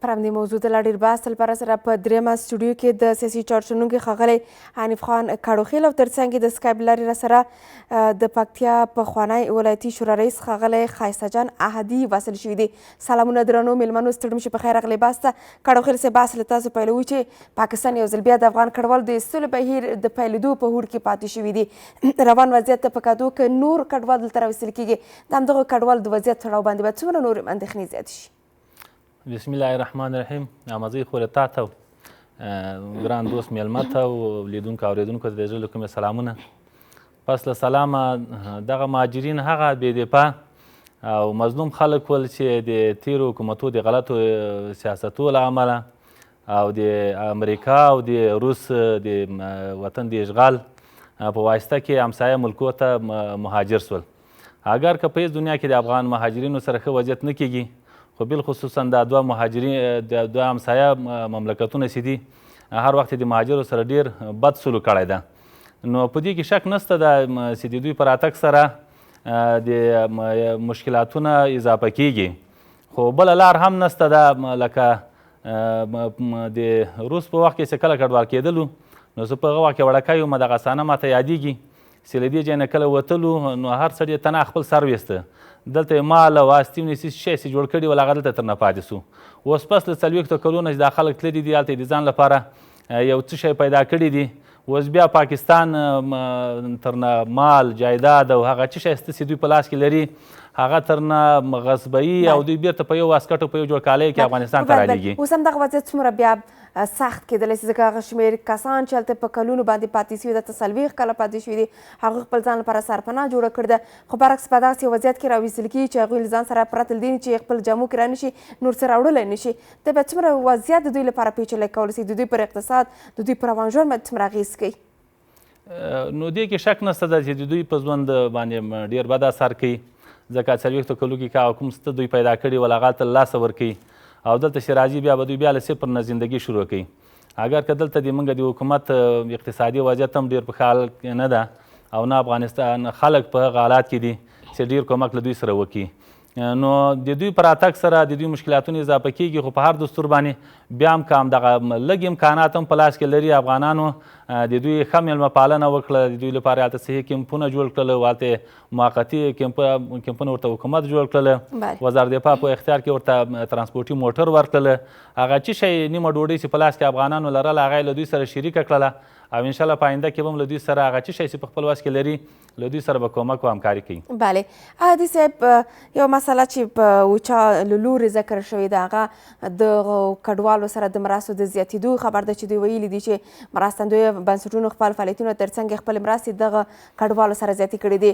پر همدې موضوع د لا ډېر بحث لپاره سره په درېیمه سټوډیو کې د سیاسي چارو شنونکي ښاغلی حنیف خان کاړوخېل او ترڅنګ یې د سکایپ لارې راسره د پکتیا پخوانی ولایتي شورا رئیس ښاغلی ښایسته جان احدي وصل شوي دي. سلامونه درنو میلمنو، ستړي مشي، په خیر راغلي بحث ته. کاړوخېل صاحب، بحث له تاسو پیلوو چې پاکستان یو ځل بیا د افغان کډوالو د ایستلو بهیر د پیلېدو په هوډ کې پاتې شوي دي. روان وضعیت ته په کتو که نور کډوال دلته راوستل کېږي، د همدغو کډوالو د وضعیت تړاو باندې به څومره نورې اندېښنې زیاتې شي؟ بسم الله الرحمن الرحیم. احمدزی خورې، تا ته، ګران دوست میلمه ته او لیدونکو اورېدونکو ته د زړه له کومې سلامونه. پس له سلامه، دغه مهاجرین هغه بې دفاع او مظلوم خلک ول چې د تیرو حکومتو د غلطو سیاستو له امله او د امریکا او د روس د وطن د اشغال په واسطه کې همسایه ملکو ته مهاجر سول. اګر که په هیڅ دنیا کې د افغان مهاجرینو سره ښه وضعیت نه کیږي، خو بالخصوصا دا دوه مهاجرین، د دوه همسایه مملکتونه چې دي، هر وخت د مهاجرو سره ډیر بد سلوک کړی ده. نو په دې کې شک نشته ده چې د دوی په راتګ سره د مشکلاتونه اضافه کیږي، خو بله لار هم نشته ده. لکه د روس په وخت کې چې کله کډوال کېدلو، نو زه په هغه وخت کې وړکی وم. دغه صحنه ماته یادېږي چې له دې ځای نه کله وتلو، نو هر سړي تنها خپل سر ویسته. دلته یې مال او آستي ونیسي شی چې جوړ کړي ول، هغه دلته ترنه پاتې سو. اوس پس له 40 کلونو چې دا خلک تللي دي، هلته یې د ځان لپاره یو څه شی پیدا کړي دي. اوس بیا پاکستان ترنه مال، جایداد او هغه څه شی چې دوی په لاس کې لري، هغه ترنه غصبوي او دوی بیرته په یو واسکټ، په یو جوړ کالۍ کې افغانستان ته رالیږي. اوس هم دغه وضعیت څومره بیا سخت کېدلی شي؟ ځکه هغه شمېر کسان چې هلته په کلونو باندې پاتې شوي، دلته 40 کاله پاتې شوي دي، هغوی خپل ځان لپاره سرپناه جوړه کړې ده، خو برعکس په داسې وضعیت کې راویستل کېږي چې هغوی له ځان سره پرته له دې چې خپل جامو کې رانشي، نور څه راوړلی نشي. دا بیا څومره وضعیت د دوی لپاره پیچلی کولی شي؟ د دوی پر اقتصاد، د دوی پر روان ژوند باندې څومره اغېز کوي؟ نو دې کې شک نشته ده چې د دوی په ژوند باندې ډېر بد اثر کوي، ځکه 40 کلو کې که کوم څه دوی پیدا کړي ول، هغه هلته له لاسه ورکوي او دلته چې راځي، بیا به دوی بیا له صفر نه زندګي شروع کوي. اګر که دلته د موږ د حکومت اقتصادي وضعیت هم ډېر په ښه حال کې نه ده او نه افغانستان خلک په هغه حالات کې دي چې ډېر کمک له دوی سره وکړي، نو د دوی په راتګ سره د دوی مشکلاتونه اضافه کیږي. خو په هر دستور باندې بیا هم که همدغه لږ امکانات هم په لاس کې لري، افغانانو د دوی ښه میلمه پالنه وکړه، د دوی لپاره هلته صحي کمپونه جوړ کړل او هلته موقتي کمپونه ورته حکومت جوړ کړل، وزارت دفاع په اختیار کې ورته ترانسپورتي موټر ورکړل. هغه چې شی نیمه ډوډۍ چې په لاس کې افغانانو لرله، هغه یې له دوی سره شریکه کړله او انشاءالله په آینده کې به هم له دوی سره هغه چې شی چې په خپل وس کې لري، له دوی سره به کومک او همکاري کوي. بله، احدي صاحب، یو مسله چې په اوچا له لوري ذکر شوې ده، هغه د کډوالو سره د مرستو د زیاتېدو خبر ده چې دوی ویلي دي چې مرستندوی بنسټونو خپل فعالیتونه ترڅنګ خپلې مرستې دغه کډوالو سره زیاتې کړې دي.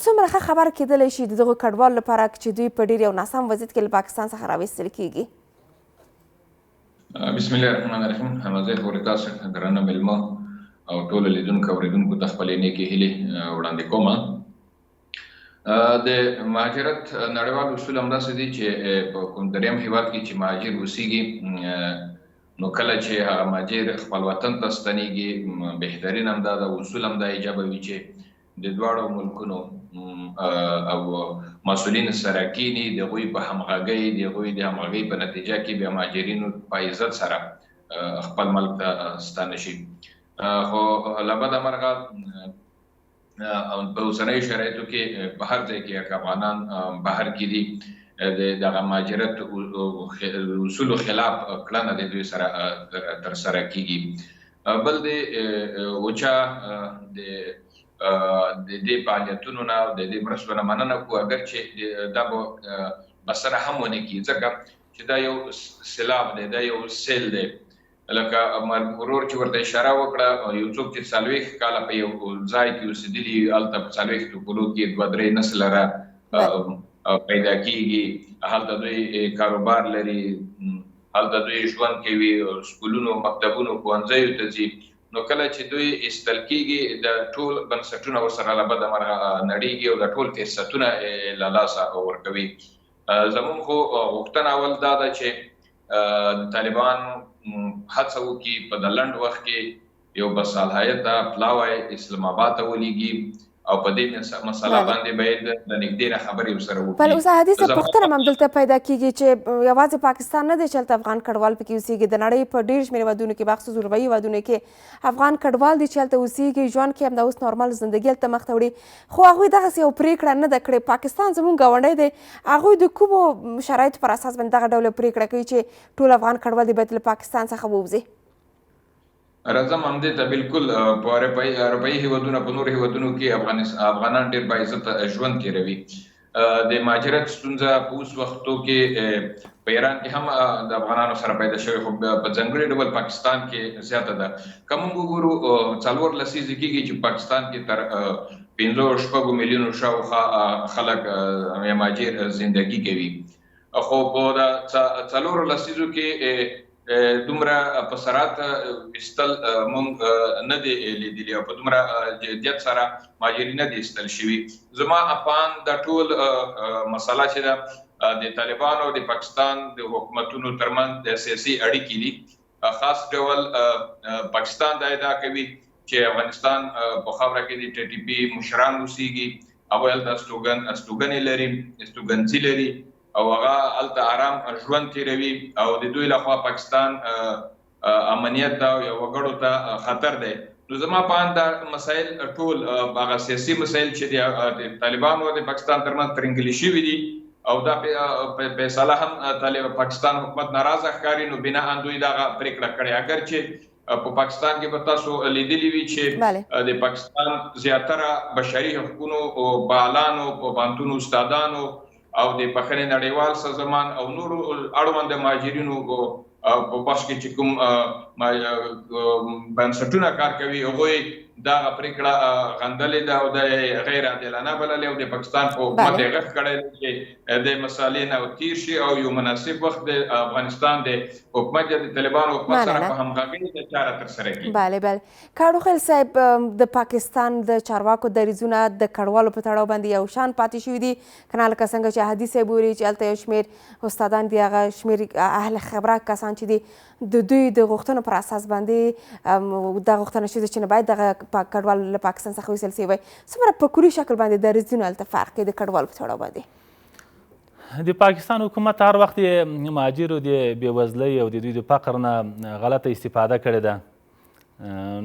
څومره ښه خبر کېدلی شي د دغو کډوالو لپاره چې دوی په ډېر یو ناسم وضعیت کې له پاکستان څخه راویستل کېږي؟ بسم الله الرحمن الرحیم. حمزه خورې، تاسو درنه مېلمه او ټولو لیدونکو اورېدونکو ته خپلې نیکې هیلې وړاندې کوم. د مهاجرت نړیوال اصول همداسې دي چې په کوم دریم هیواد کې چې مهاجر اوسیږي، نو کله چې هغه مهاجر خپل وطن ته ستنیږي، بهترین همدا ده، اصول همدا ایجابوي چې د دواړو ملکونو او مسولین سره کینی، د هغوی په همغږۍ، د هغوی د همغږۍ په نتیجه کې بیا مهاجرینو په عزت سره خپل ملک ته ستانه شي. خو له بده مرغه په اوسنیو شرایطو کې په هر ځای کې که افغانان بهر کې دي، د دغه مهاجرت اصولو خلاف کړنه د دوی سره تر سره کیږي. بل د اوچا د د دې فعالیتونو نه او د دې مرستو نه مننه کوو، اګر چې دا به بسنه هم ونه کړي، ځکه چې دا یو سیلاب دی، دا یو سیل دی. لکه ورور چې ورته اشاره وکړه، یو څوک چې 40 کاله په یو ځای کې اوسېدلي، هلته په 40 کلو کې دوه درې نسله را پیدا کیږي، هلته دوی کاروبار لري، هلته دوی ژوند کوي، سکولونو، مکتبونو، ښوونځیو ته ځي. نو کله چې دوی ایستل کیږي، د ټول بنسټونه ورسره له بده مرغه نړیږي او د ټول فرصتونه له لاسه ورکوي. زمونږ خو غوښتنه اول دا ده چې طالبان هڅه وکړي، په د لنډ وخت کې یو باصلاحیته پلاوی اسلام آباد ته ولیږي. او په دې مسله باندې باید د نږدې نه خبرې ورسره وکړي. بله اوس احدي صاحب پوښتنه هم دلته پیدا کیږي چې یوازې پاکستان نه دی چې هلته افغان کډوال پکې اوسیږي، د نړۍ په ډېر شمېر هېوادونو کې، بخصوص اروپایي هېوادونو کې افغان کډوال دي چې هلته اوسیږي، ژوند کوي، همدا اوس نورمال زندګي هلته مخته وړي، خو هغوی دغسې یو پرېکړه نه ده کړې. پاکستان زموږ ګاونډی دی، هغوی د کومو شرایطو پر اساس باندې دغه ډول پرېکړه کوي چې ټول افغان کډوال دې باید له پاکستان څخه ووځي؟ راځم همدې ته بالکل. په اروپایي هیوادونو، په نورو هیوادونو کې افغانان ډیر باعزته ژوند تیروي. د مهاجرت ستونزه په اوس وختو کې په ایران کې هم د افغانانو سره پیدا شوې، خو په ځانګړي ډول پاکستان کې زیاته ده. که موږ وګورو 4 لسیزې کېږي چې پاکستان کې تر 5-6 میلیونو شاوخوا خلک یا مهاجر زندګي کوي، خو په دا 4 لسیزو کې دومره په سرعت ایستل مونږ نه دی لیدلی او په دومره جدیت سره مهاجرین نه دی ایستل شوي. زما اپان دا ټول مسله چې ده د طالبانو او د پاکستان د حکومتونو ترمنځ د سیاسي اړیکې دي. خاص ډول پاکستان دا ادعا کوي چې افغانستان په خاوره کې د ټي ټي پي مشران اوسیږي، هغوی هلته استوګنې لري، استوګنځي لري او هغه هلته آرام ژوند تیروي او د دوی لخوا پاکستان امنیت ته او یا وګړو ته خطر دی. نو زما په اند دا مسایل ټول هغه سیاسي مسایل چې د طالبانو او د پاکستان ترمنځ ترنګلي شوي دي او دا فیصله هم طالب پاکستان حکومت ناراضه ښکاري، نو بنا دوی دغه پرېکړه کړې. اګر چې په پاکستان کې به تاسو لیدلی وي چې د پاکستان زیاتره بشري حقونو فعالانو، په پوهنتون استادانو او د بخښنې نړیوال سازمان او نورو اړوند مهاجرینو په بخش کې چې کوم بنسټونه کار کوي، هغوی دا پرېکړه غندلې ده او د غیر عادلانه بللې او د پاکستان په حکومت یې غږ کړی دی چې د مسالې نه تیر شي او یو مناسب وخت د افغانستان د حکومت یا د طالبانو حکومت سره په همغږۍ د چاره ترسره کړي. بله بله کاړوخیل صاحب، د پاکستان د چارواکو دریځونه د کډوالو په تړاو باندې یو شان پاتې شوي دي که نه؟ لکه څنګه چې احدي صاحب ویلي چې هلته یو شمېر استادان دي، هغه شمېر اهل خبره کسان چې دي د دوی د غوښتنو پر اساس باندې دا غوښتنه شوې ده چې نه باید دغه کډوال له پاکستان څخه ویستل شوي وای. څومره په کلي شکل باندې دریځونه هلته فرق کوي د کډوالو په تړاو باندې؟ د پاکستان حکومت هر وخت د مهاجرو د بېوزلۍ او د دوی د فقر نه غلطه استفاده کړې ده.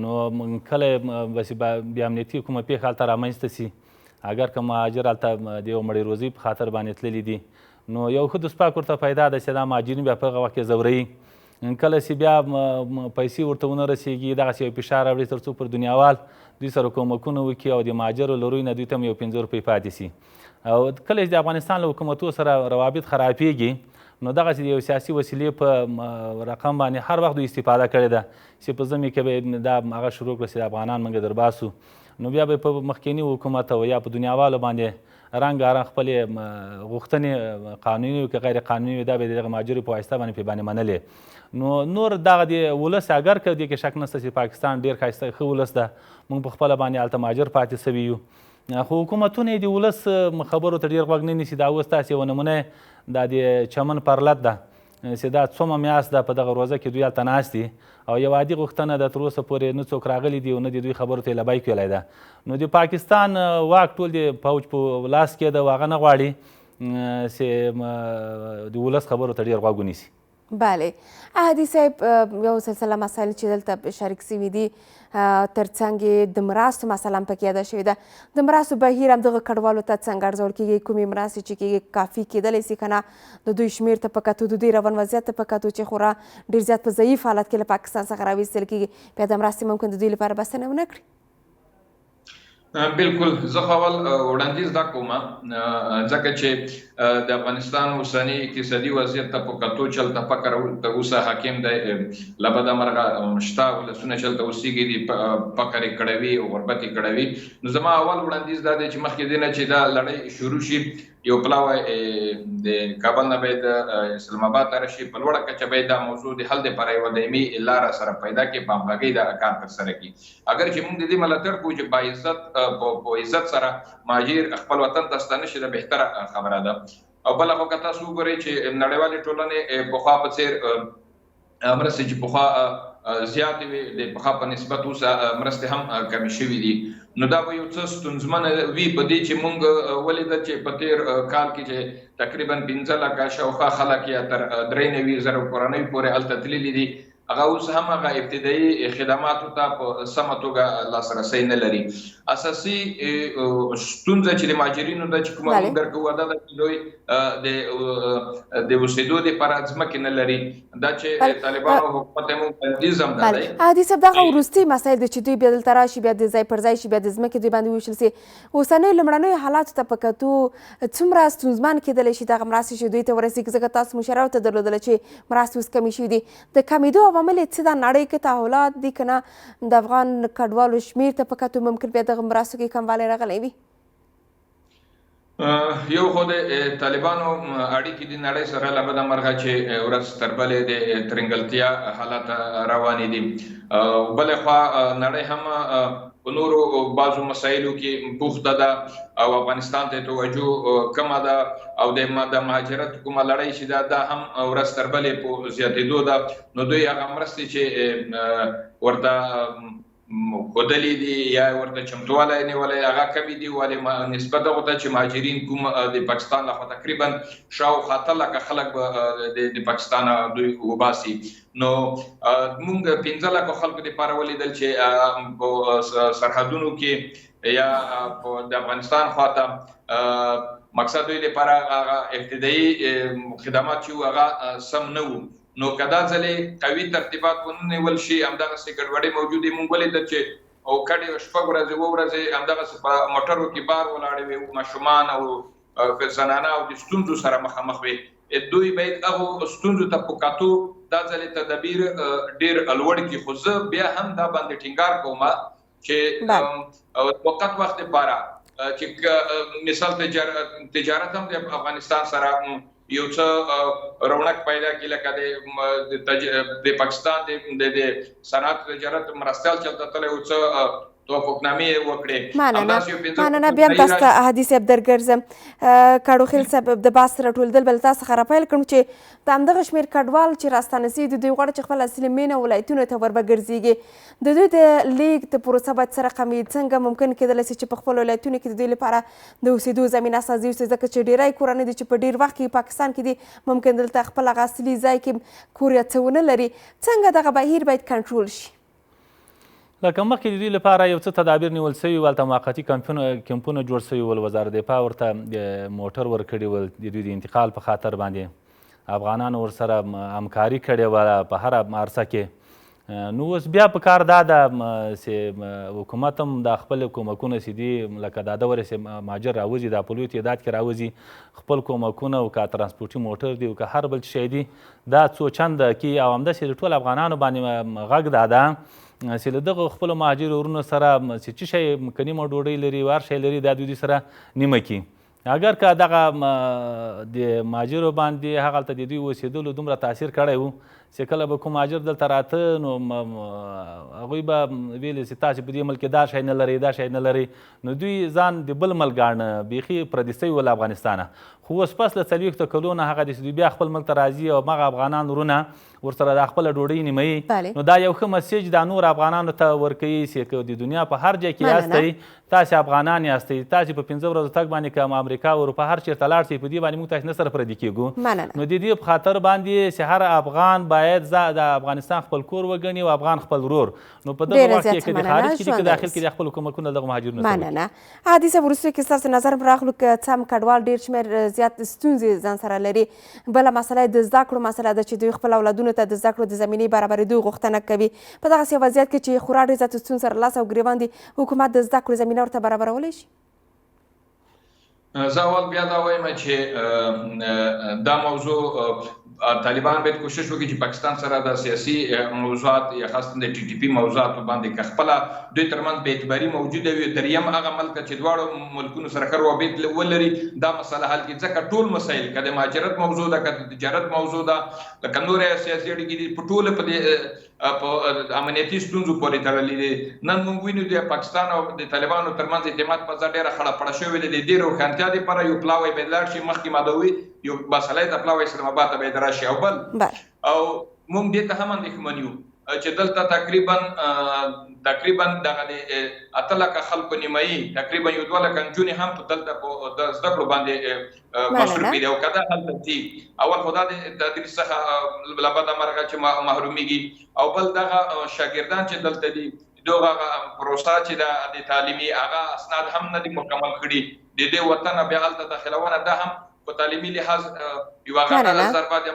نو کله بس بې امنیتي کومه پېښه هلته رامنځته سي، اګر که مهاجر هلته د یو مړې روزۍ په خاطر باندې تللي دي، نو یو ښه دوستپاک ورته پیدا ده چې دا مهاجرین بیا په هغه وخت کې ځوروي. کله چې بیا پیسې ورته ونه رسېږي، دغسې یو فشار راوړي تر څو پر دنیاوال دوی سره کومکونه وکړي او د مهاجرو له روی نه دوی ته هم یو 5 روپۍ پاتې سي. او کله چې د افغانستان له حکومتو سره روابط خرابېږي، نو دغسې د یو سیاسي وسیلې په رقم باندې هر وخت دوی استفاده کړې ده چې په ژمي کې به دا هغه شروع کړه چې افغانان موږ درباسو، نو بیا به په مخکیني حکومت او یا په دنیاوالو باندې رنګارنګ خپلې غوښتنې قانوني او که غیر قانوني وي، دا به د دغه مهاجرو په واسطه باندې پرې باندې منلې. نو نور دغه د ولس اګر که دې کې شک نشته چې پاکستان ډېر ښایسته ښه ولس ده، موږ په خپله باندې هلته مهاجر پاتې سوي یو، خو حکومتونه یې د ولس خبرو ته ډېر غوږ نه نیسي. دا اوس تاسې یوه نمونه دا د چمن پرلت ده چې دا څومه میاشت ده په دغه روزه کې دوی هلته ناست دي او یو عادي غوښتنه ده، تر اوسه پورې نه څوک راغلي دي او نه د دوی خبرو ته یې لبیک ویلی ده. نو د پاکستان واک ټول د پوځ په لاس کې ده او هغه نه غواړي چې د ولس خبرو ته ډېر غوږ ونیسي. بله احدي صاحب، یو سلسله مسایل چې دلته شریک سوي دي، ترڅنګ یې د مرستو مسله هم پکې یاده شوې ده. د مرستو بهیر هم دغه کډوالو ته څنګه ارزول کېږي؟ کومې مرستې چې کېږي کافي کېدلی سي که نه؟ د دوی شمېر ته په کتو، د دوی روان وضعیت ته په کتو چې خورا ډېر زیات په ضعیف حالت کې له پاکستان څخه راویستل کېږي، بیا د مرستې ممکن د دوی لپاره بسنه ونه کړي. بالکل، زه خو اول وړاندیز دا کوم، ځکه چې د افغانستان اوسنی اقتصادي وضعیت ته په کتو چې هلته فقر تر اوسه حاکم دی، له بده مرغه شته ولسونه چې هلته اوسېږي دي فقر یې کړوي او غربت یې کړوي. نو زما اول وړاندیز دا دی چې مخکې دې نه چې دا لړۍ شروع شي، یو پلاوی د کابل نه باید اسلام آباد ته راشي، په لوړه کچه باید دا موضوع د حل دپاره یوه دایمي لاره سره پیدا کړي، په همغږۍ دا کار ترسره کړي. اګر چې موږ د دې ملاتړ کوو چې په عزت سره مهاجر خپل وطن ته ستانه شي، دا بهتره خبره ده. او بله خو که تاسو وګورئ چې نړیوالې ټولنې پخوا په څېر مرستې چې پخوا زیاتې وې، د پخوا په نسبت اوس مرستې هم کمې شوې دي. نو دا به یو څه ستونزمنه وي، په دې چې مونږ ولیدل چې په تیر کال کې چې تقریبا 15 لکه شاوخوا خلک یا تر 93 زره کورنۍ پورې هلته تللي دي، هغه اوس هم هغه ابتدایي خدماتو ته په سمه توګه لاسرسی نه لري. اساسي ستونزه چې د مهاجرینو ده چې کومه موږ درک کوو دا ده چې دوی د اوسېدو دپاره ځمکې نه لري، دا چې طالبانو حکومت هم بندیز هم دا دی. عادي صاحب، دغه وروستي مسایل دي چې دوی بیا دلته راشي، بیا د ځای پر ځای شي، بیا د ځمکې دوی باندې وویشل شي. اوسنیو لومړنیو حالاتو ته په کتو څومره ستونزمن کېدلی شي دغه مرستې چې دوی ته ورسېږي؟ ځکه تاسو مشره ورته درلودله چې مرستې اوس کمې شوي دي، د کمېدو عوامل یې څه ده؟ نړۍ کې تحولات دي که نه د افغان کډوالو شمېر ته په کتو ممکن بیا دغه مرستو کې کموالی راغلی وي؟ یو خو د طالبانو اړیکې د نړۍ سره له بده مرغه چې ورځ تر بلې د ترنګلتیا حالت روانې دي. بله خوا نړۍ هم په نورو بعضو مسایلو کې بوخته ده او افغانستان ته توجه کمه ده، او د مهاجرت کومه لړۍ چې ده دا هم ورځ تر بلې په زیاتېدو ده. نو دوی هغه مرستې چې ورته ښودلې دي یا ورته چمتوالی نیولی هغه کمې دي، ولې نسبت دغو ته چې مهاجرین کوم د پاکستان لخوا تقریبا شاوخوا 8 لکه خلک به د پاکستان دوی وباسي. نو موږ 15 لکه خلکو دپاره ولیدل چې په سرحدونو کې یا د افغانستان خواته مقصد دوی دپاره هغه ابتدایي خدمات چې وو هغه سم نه وو. نو که دا ځلې قوي ترتیبات ونه نیول شي همدغسې ګډوډۍ موجودې. موږ ولیدل چې او کډې 6 ورځې 7 ورځې همدغسې په موټرو کې بار ولاړې وې، ماشومان او زنانه او د ستونزو سره مخامخ وې. دوی باید هغو ستونزو ته په کتو دا ځلې تدابیر ډېر لوړ کړي. خو زه بیا هم دا باندې ټینګار کوم چې موقت وخت لپاره چې مثال تجارت هم د افغانستان سره یو څه رونق پیدا کړي، لکه د پاکستان د صنعت تجارت مرستیال چې هلته تللی و څه توافقنامې یې وکړې. مننه. بیا هم تاسو ته هادي صاحب درګرځم. کاړوخیل صاحب، د بحث راټولېدل به له تاسو څخه راپیل کړم چې د همدغه شمېر کډوال چې راستانه سوي دي، دوی غواړي چې خپل اصلي مېنه ولایتونو ته وربګرځېږي. د دوی د لېږد پروسه باید څه رقم وي؟ څنګه ممکن کېدلی سي چې په خپلو ولایتونو کې د دوی لپاره د اوسېدو زمینه سازي وسي؟ ځکه چې ډېری کورنۍ دي چې په ډېر وخت کې پاکستان کې دي، ممکن دلته خپل هغه اصلي ځای کې کور یا څه ونه لري. څنګه دغه بهیر باید کنټرول شي؟ لکه مخکې د دوی لپاره یو څه تدابیر نیول سوي ول، هلته موقتي کمپونه جوړ سوي ول، وزارت دفاع ورته موټر ورکړي ول د دوی د انتقال په خاطر باندې، افغانانو ورسره همکاري کړې وه په هره عرصه کې. نو اوس بیا په کار دا ده چې حکومت هم دا خپل کومکونه چې دي، لکه دا دورې چې مهاجر راوځي، دا په لوی تعداد کې راوځي، خپل کومکونه او که ترانسپورتي موټر دي او که هر بل شی دي دا څو چنده کي. او همداسې د ټول افغانانو باندې غږ دا ده چې له دغو خپلو مهاجرو ورونو سره چې څه شی که نیمه ډوډۍ لري او هر شی لري دا دوی سره نیمه کړي. اګر که دغه د مهاجرو باندې هغلته د دوی اوسېدلو دومره تاثیر کړی و چې کله به کوم مهاجر دلته راته نو هغوی به ویلې چې تاسې په دې ملک کې دا شی نه لرئ، دا شی نه لرئ. نو دوی ځان د بل ملک ګاڼه، بیخي پردي سوي ول افغانستانه. خو اوس پس له 40 کلو نه هغه دي چې دوی بیا خپل ملک ته راځي او هماغه افغانان ورونه ورسره دا خپله ډوډۍ نیموي. نو دا یو ښه مسیج دا نور افغانانو ته ورکوي چې که د دنیا په هر ځای کې یاستئ، تاسې افغانان یاستئ، تاسې په 5 ورځو تګ باندې که امریکا او اروپا هر چېرته لاړ شئ، په دې باندې موږ تاسې نه سره پردي کېږو. نو د دې په خاطر باندې چې هر افغان باید د افغانستان خپل کور وګڼي او افغان خپل ورور. نو په دغه وخت کې که د خارج کې دي که داخل کې دي خپل کومکونه دغو مهاجرینو سره وکړي. مننه. عادي صاحب، وروستیو کې ستاسو نظر هم راغلو که څه هم کډوال ډېر شمېر زیات ستونزې ځان سره لري. بله مسله د زده کړو مسله ده چې دوی خپل اولادونو ته د زده کړو د زمینې برابرېدو غوښتنه کوي. په دغسې وضعیت کې چې خورا ډېر زیاتو ستونزو سره لاس او ګرېوان دي، حکومت د زده کړو زمینه ورته برابرولی شي؟ زه اول بیا دا وایم چې دا موضوع طالبان باید کوشش وکړي چې پاکستان سره د سیاسي موضوعات یا خاصاً د ټي ټي پي موضوعاتو باندې که خپله دوی ترمنځ بې اعتباري موجوده وي، دریم هغه ملک چې دواړو ملکونو سره ښه روابط ولري دا مسله حل کړي. ځکه ټول مسایل که د مهاجرت موضوع ده، که د تجارت موضوع ده، لکه نورې سیاسي اړیکې دي، په ټوله په دې په امنیتي ستونزو پورې تړلې دي. نن موږ وینو د پاکستان او د طالبانو ترمنځ اعتماد فضا ډېره خړه پړه شوې ده. د دې روښانتیا دپاره یو پلاوی باید لاړ شي، مخکې ما دا وویل یو باصلاحیته پلاوی اسلام آباد ته باید راشي. او بل او موږ دې ته هم اندېښمن یو چې دلته تقریبا تقریبا دغه د 8 لکه خلکو نیمایي، تقریبا یو 2 لکه نجونې هم په دلته په د زده کړو باندې مصروفې دي، او که دا هلته ځي، اول خو دا د تدریس څخه له بده مرغه چې محرومیږي، او بل دغه شاګردان چې دلته دي، دغه پروسه چې د تعلیمي هغه اسناد هم نه دي مکمل کړي. د دې وطن بیا هلته داخلونه، دا هم په تعلیمي لحاظ یوه غټه ضربه د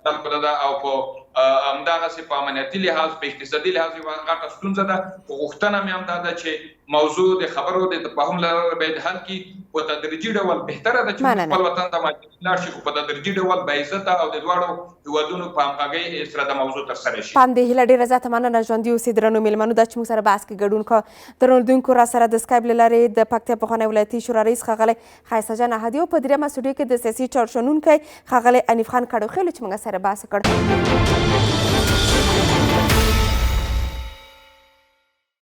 خلکو ده، او په همدغسې په امنیتي لحاظ، په اقتصادي لحاظ یوه غټه ستونزه ده. خو غوښتنه مې هم دا ده چې موضوع د خبرو د تفاهم لپاره باید حل کړي په تدریجي ډول. بهتره ده چې خپل وطن ته مهاجرین لاړ شي، خو په تدریجي ډول، باعزته او د دواړو هیوادونو په همغږۍ سره د موضوع ترسره شي. په همدې هیله، ډېره زیاته مننه، ژوندي اوسئ درنو میلمنو، دا چې موږ سره بحث کې ګډون کړ. درنو لیدونکو، را سره د سکایپ له لارې د پکتیا پخوانی ولایتي شورا رئیس ښاغلی ښایسته جان احدي او په درېیمه سټوډیو کې د سیاسي چارو شنونکی ښاغلی حنیف خان کړوخېل چې موږ سره بحث وکړ.